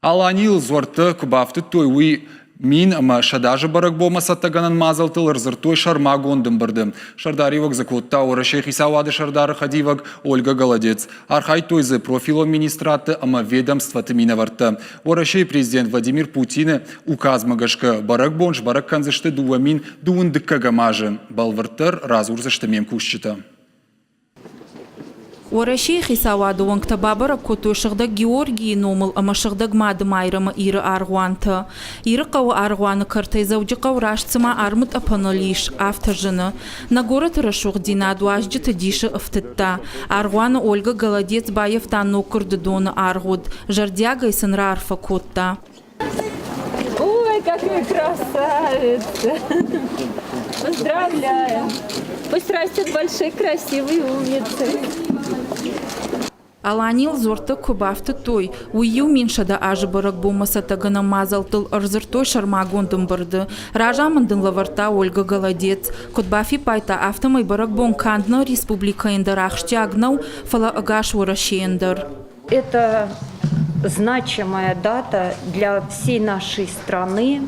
Аланийыл дзуӕрттӕ куы бафтыдтой, уый 1100 азы бӕрӕгбонмӕ цӕттӕгӕнӕн мадзӕлттыл ӕрдзырдтой сӕрмагонд ӕмбырды. Сӕрдариуӕг дзы кодта Уӕрӕсейы хицауады сӕрдары хӕдивӕг Ольга Голодец. Архайдтой дзы профилон министрадты ӕмӕ ведомствоты минӕвӕрттӕ. Уӕрӕсейы президент Владимир Путины указмӕ гӕсгӕ бӕрӕгбон сбӕрӕг кӕндзысты 2021 азы. Бӕлвырддӕр радзурдзысты ме мкусджытӕ. Уӕрӕсейы хицауады уӕнгтӕ бабӕрӕг кодтой Сыгъдӕг Георгийы номыл ӕмӕ Сыгъдӕг Мады Майрӕмы Иры аргъуантӕ. Ирыхъӕуы аргъуаны кӕртӕй Дзӕуджыхъӕу раст цыма армытъӕпӕныл ис, афтӕ зыны. Нӕ горӕты рӕсугъддзинад уазджыты дисы ӕфтыдта. Аргъуаны Ольга Голодец баййӕфта ноггуырды доны аргъуыд, зӕрдиагӕй сын раарфӕ кодта. Ой, какая красавица! Поздравляем! Пусть растет большой, красивый, умницей. Аланийыл дзуӕрттӕ куы бафтыдтой, уый иу 1100 азы бӕрӕгбонмӕ цӕттӕгӕнӕн мадзӕлттыл ӕрдзырдтой сӕрмагонд ӕмбырды. Разамынд ын лӕвӕрдта Ольга Голодец. Куыд бафиппайдта, афтӕмӕй бӕрӕгбон канд нӕ республикӕйӕн дӕр ахсджиаг нӕу, фӕлӕ ӕгас Уӕрӕсейӕн дӕр. Это значимая дата для всей нашей страны,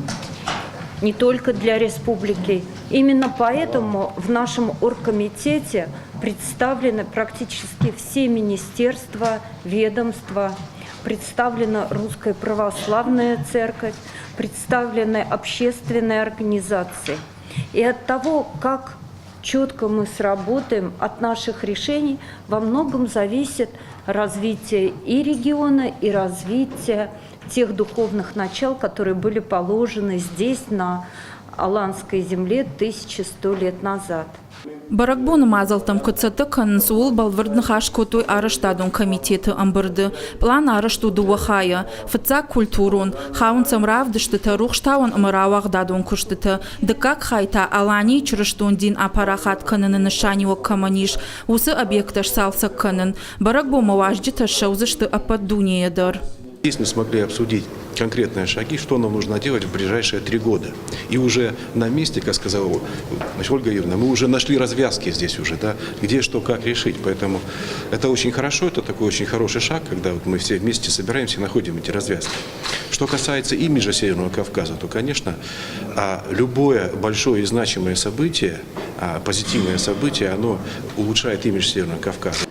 не только для республики. Именно поэтому в нашем оргкомитете представлены практически все министерства, ведомства, представлена Русская Православная Церковь, представлены общественные организации. И от того, как четко мы сработаем, от наших решений во многом зависит развитие и региона, и развитие тех духовных начал, которые были положены здесь, на Аланской земле, 1100 лет назад. Бӕрӕгбоны мадзӕлттӕм куыд цӕттӕ кӕнынц, ууыл бӕлвырд ныхас кодтой арӕзтадон комитеты ӕмбырды. Пълан арӕзт у дыууӕ хайӕ. Фыццаг культурон, хауынц ӕм равдыстытӕ, рухстауӕн ӕмӕ рауагъдадон куыстытӕ. Дыккаг хай та Аланийы чырыстон дин апарахат кӕныны нысаниуӕг кӕмӕн ис, уыцы объекттӕ сцалцӕг кӕнын. Бӕрӕгбонмӕ уазджытӕ ссӕудзысты ӕппӕт дунейӕ дӕр. Здесь мы смогли обсудить конкретные шаги, что нам нужно делать в ближайшие 3 года. И уже на месте, как сказала, значит, Ольга Юрьевна, мы уже нашли развязки здесь уже, да, где что, как решить. Поэтому это очень хорошо, это такой очень хороший шаг, когда вот мы все вместе собираемся и находим эти развязки. Что касается имиджа Северного Кавказа, то, конечно, любое большое и значимое событие, позитивное событие, оно улучшает имидж Северного Кавказа.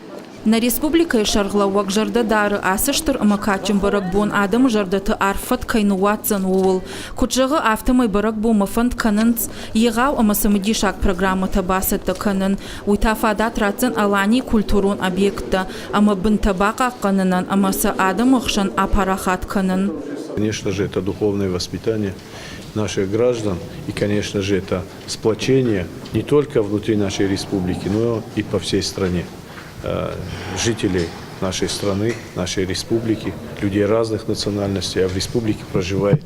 Нӕ республикӕйы сӕргълӕууӕг зӕрдӕ дары, ацы стыр ӕмӕ кадджын бӕрӕгбон адӕмы зӕрдӕты арф фӕд кӕй ныууадздзӕн, ууыл. Куыд зӕгъы, афтӕмӕй бӕрӕгбонмӕ фӕнд кӕнынц егъау ӕмӕ цымыдисаг программӕтӕ бацӕттӕ кӕнын. Уый та фадат ратдзӕн Аланийы культурон объекттӕ ӕмӕ бынтӕ бахъахъхъӕнынӕн ӕмӕ сӕ адӕмы хсӕн апарахат кӕнын. Конечно же, это духовное воспитание наших граждан и, конечно же, это сплочение не только внутри нашей республики, но и по всей стране. Жителей нашей страны, нашей республики, людей разных национальностей, а в республике проживает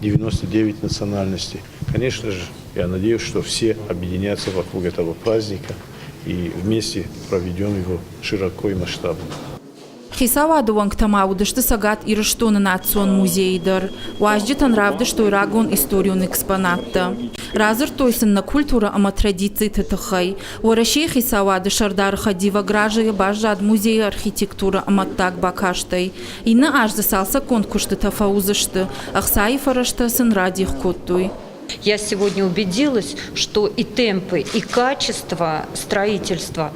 99 национальностей. Конечно же, я надеюсь, что все объединятся вокруг этого праздника и вместе проведем его широко и масштабно. Хицауады уӕнгтӕ ма уыдысты Цӕгат Ирыстоны национ музейы дӕр. Уазджытӕн равдыстой рагон историон экспонаттӕ. Радзырдтой сын нӕ культурӕ ӕмӕ традициты тыххӕй. Уӕрӕсейы хицауады сӕрдары хӕдивӕг разыйы баззад музейы архитектурӕ ӕмӕ ӕддаг бакастӕй. Иннӕ аз дзы цалцӕггонд куыстытӕ фӕуыдзысты, ӕхцайы фӕрӕзтӕ сын радих кодтой. Я сегодня убедилась, что и темпы, и качество строительства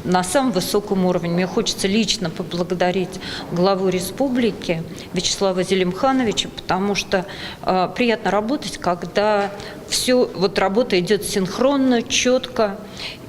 на самом высоком уровне. Мне хочется лично поблагодарить главу республики Вячеслава Зелимхановича, потому что приятно работать, когда все, вот работа идет синхронно, четко.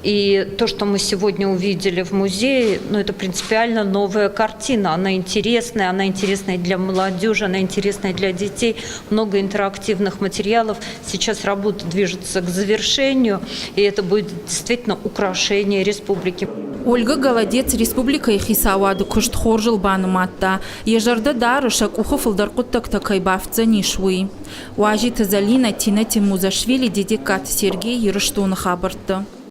И то, что мы сегодня увидели в музее, ну, это принципиально новая картина. Она интересная для молодежи, она интересная для детей. Много интерактивных материалов. Сейчас работа движется к завершению, и это будет действительно украшение республики. Ольга Голодец республикӕйы хицауады куыст хорзыл банымадта. Йӕ зӕрдӕ дары, сӕ къухы фылдӕр хъуыддӕгтӕ кӕй бафтдзӕнис, уый. Уазиты Зӕлинӕ, Тина Тимузашвили, Дедегкаты Сергей, Ирыстоны хабӕртты.